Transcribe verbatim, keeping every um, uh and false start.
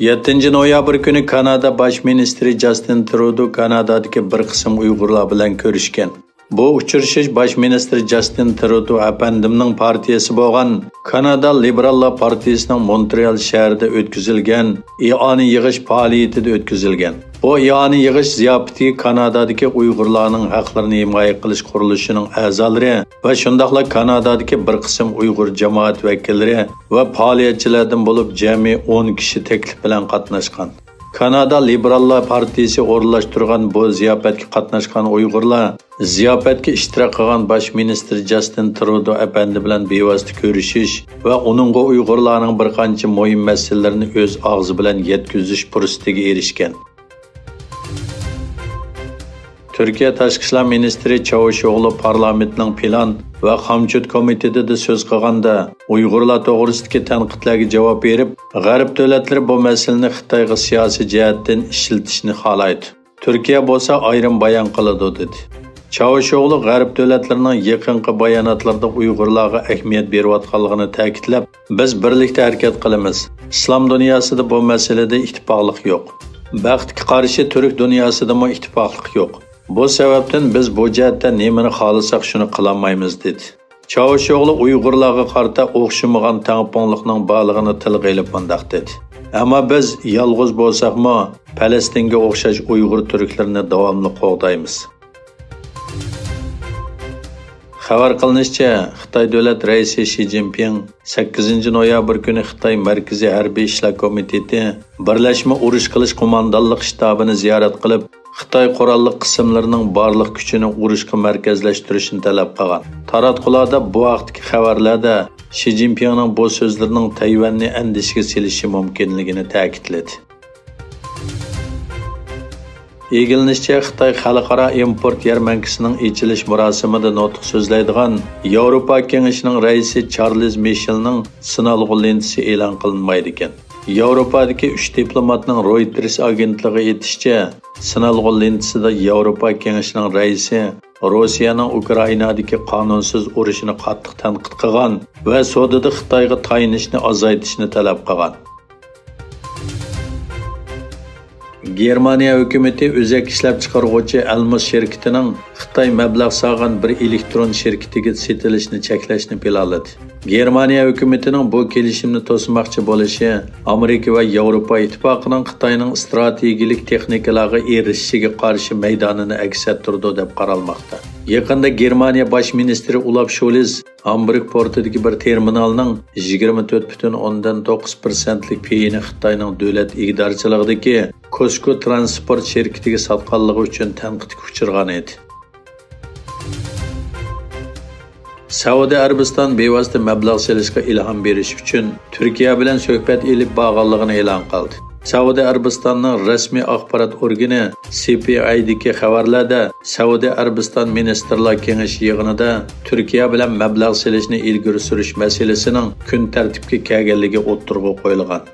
يەتتىنچى نويابىر كۈنى كانادا باش مىنىستىرى جاستىن ترۇدو كانادادىكى بىر قىسىم ئۇيغۇرلار بىلەن كۆرۈشكەن. بۇ ئۇچرىشىش باش مىنىستىر جاستىن ترۇدو ئەپەندىمنىڭ پارتىيىسى بولغان كانادا لىبېراللار پارتىيىسىنىڭ مونترېئال شەھىرىدە ئۆتكۈزۈلگەن ئىئانە يىغىش پائالىيىتىدە ئۆتكۈزۈلگەن. بۇ ئىئانە يىغىش زىياپىتىگە كانادادىكى ئۇيغۇرلارنىڭ ھەقلىرىنى ھىمايە قىلىش قۇرۇلۇشىنىڭ ئەزالىرى ۋە شۇنداقلا كانادادىكى بىر قىسىم ئۇيغۇر جامائەت ۋەكىللىرى ۋە پائالىيەتچىلەردىن بولۇپ جەمئىي ئون كىشى تەكلىپ بىلەن قاتناشقان. كانادا لىبېراللار پارتىيىسى ئورۇنلاشتۇرغان بۇ زىياپەتكە قاتناشقان ئۇيغۇرلار زىياپەتكە ئىشتىراك قىلغان باش مىنىستىر جاستىن ترۇدو ئەپەندى بىلەن بىۋاسىتە كۆرۈشۈش ۋە ئۇنىڭغا ئۇيغۇرلارنىڭ بىر قانچە مۇھىم مەسىلىلىرىنى ئۆز ئاغزى بىلەن يەتكۈزۈش پۇرسىتىگە ئېرىشكەن. تۈركىيە تاشقى ئىشلار مىنىستىرى چاۋۇشئوغلۇ پارلامېنتنىڭ پىلان ۋە خامچوت كومىتېتىدا سۆز قىلغاندا، ئۇيغۇرلار توغرىسىدىكى تەنقىدلەرگە جاۋاب بېرىپ، غەرب دۆلەتلىرى بۇ مەسىلىنى خىتايغا سىياسىي جەھەتتىن ئىشلىتىشنى خالايدۇ. تۈركىيە بولسا ئايرىم بايان قىلىدۇ، دېدى. چاۋۇشئوغلۇ غەرب دۆلەتلىرىنىڭ يېقىنقى باياناتلىرىدا ئۇيغۇرلارغا ئەھمىيەت بېرىۋاتقانلىقىنى تەكىتلەپ، بىز بىرلىكتە ھەرىكەت قىلىمىز. ئىسلام دۇنياسىدا بۇ مەسىلىدە ئىتتىپاقلىق يوق. بەختكە قارشى، تۈرك دۇنياسىدىمۇ ئىتتىپاقلىق يوق. بۇ سەۋەبتىن بىز بۇ جەھەتتە نېمىنى خالىساق، شۇنى قىلالمايمىز، دېدى. چاۋۇشئوغلۇ ئۇيغۇرلارغا قارىتا ئوخشىمىغان تەڭپۇڭلۇقنىڭ بارلىقىنى تىلغا ئېلىپ مۇنداق دېدى: ئەمما بىز يالغۇز بولساقمۇ، پەلەستىنگە ئوخشاش ئۇيغۇر تۈركلىرىنى داۋاملىق قوغدايمىز. خەۋەر قىلىنىشىچە، خىتاي دۆلەت رەئىسى شى جىنپىڭ سەككىزىنچى نويابىر كۈنى خىتاي مەركىزىي ھەربىي ئىشلار كومىتېتى بىرلەشمە ئۇرۇش قىلىش قوماندانلىق شتابىنى زىيارەت قىلىپ، خىتاي قوراللىق قىسىملىرىنىڭ بارلىق كۈچىنى ئۇرۇشقا مەركەزلەشتۈرۈشنى تەلەپ قىلغان. تاراتقۇلاردا بۇ ھەقتىكى خەۋەرلەردە شى جىنپىڭنىڭ بۇ سۆزلىرىنىڭ تەيۋەننى ئەندىشىگە سېلىشى مۇمكىنلىكىنى تەكىتلىدى. ئىگىلىنىشىچە، خىتاي خەلقئارا ئىمپورت يەرمەنكىسىنىڭ ئېچىلىش مۇراسىمىدا نۇتۇق سۆزلەيدىغان ياۋروپا كېڭىشىنىڭ رەئىسى چارلىز مىشېلنىڭ سىنالغۇ لېنتىسى ئېلان قىلىنمايدىكەن. ياۋروپادىكى ئۈچ دىپلوماتنىڭ رويتېرس ئاگېنتلىقىغا ئېيتىشىچە، سىنالغۇ لېنتىسىدا ياۋروپا كېڭىشىنىڭ رەئىسى روسىيەنىڭ ئۇكرائىنادىكى قانۇنسىز ئۇرۇشىنى قاتتىق تەنقىد قىلغان ۋە سودىدا خىتايغا تايىنىشنى ئازايتىشنى تەلەپ قىلغان. گېرمانىيە ھۆكۈمىتى ئۆزەك ئىشلەپچىقارغۇچى ئەلمۇس شىركىتىنىڭ خىتاي مەبلەغ سالغان بىر ئېلېكترون شىركىتىگە سېتىلىشىنى چەكلەشنى پىلانلىدى. گېرمانىيە ھۆكۈمىتىنىڭ بۇ كېلىشىمنى توسماقچى بولۇشى ئامېرىكا ۋە ياۋروپا ئىتتىپاقىنىڭ خىتاينىڭ ئىستراتېگىيىلىك تېخنىكىلارغا ئېرىشىشىگە قارشى مەيدانىنى ئەكس ئەتتۈرىدۇ، دەپ قارالماقتا. يېقىندا گېرمانىيە باش مىنىستىرى ئولاف شولز ھامبۇرگ پورتىدىكى بىر تېرمىنالنىڭ يىگىرمە تۆت پۈتۈن ئوندىن توققۇز پىرسەنتلىك پېيىنى خىتاينىڭ دۆلەت ئىگىدارچىلىقىدىكى كوسكو ترانسپورت شىركىتىگە ساتقانلىقى ئۈچۈن تەنقىدكە ئۇچرىغان ئىدى. سەئۇدى ئەرەبىستان بىۋاسىتە مەبلەغ سېلىشقا ئىلھام بېرىش ئۈچۈن تۈركىيە بىلەن سۆھبەت ئېلىپ بارغانلىقىنى ئېلان قىلدى. سەئۇدى ئەرەبىستاننىڭ رەسمىي ئاخبارات ئورگىنى سى پى ئايدىكى خەۋەرلەردە، سەئۇدى ئەرەبىستان مىنىستىرلار كېڭىشى يىغىنىدا تۈركىيە بىلەن مەبلەغ سېلىشنى ئىلگىرى سۈرۈش مەسىلىسىنىڭ كۈن تەرتىپكە كەلگەنلىكى ئوتتۇرىغا قويۇلغان.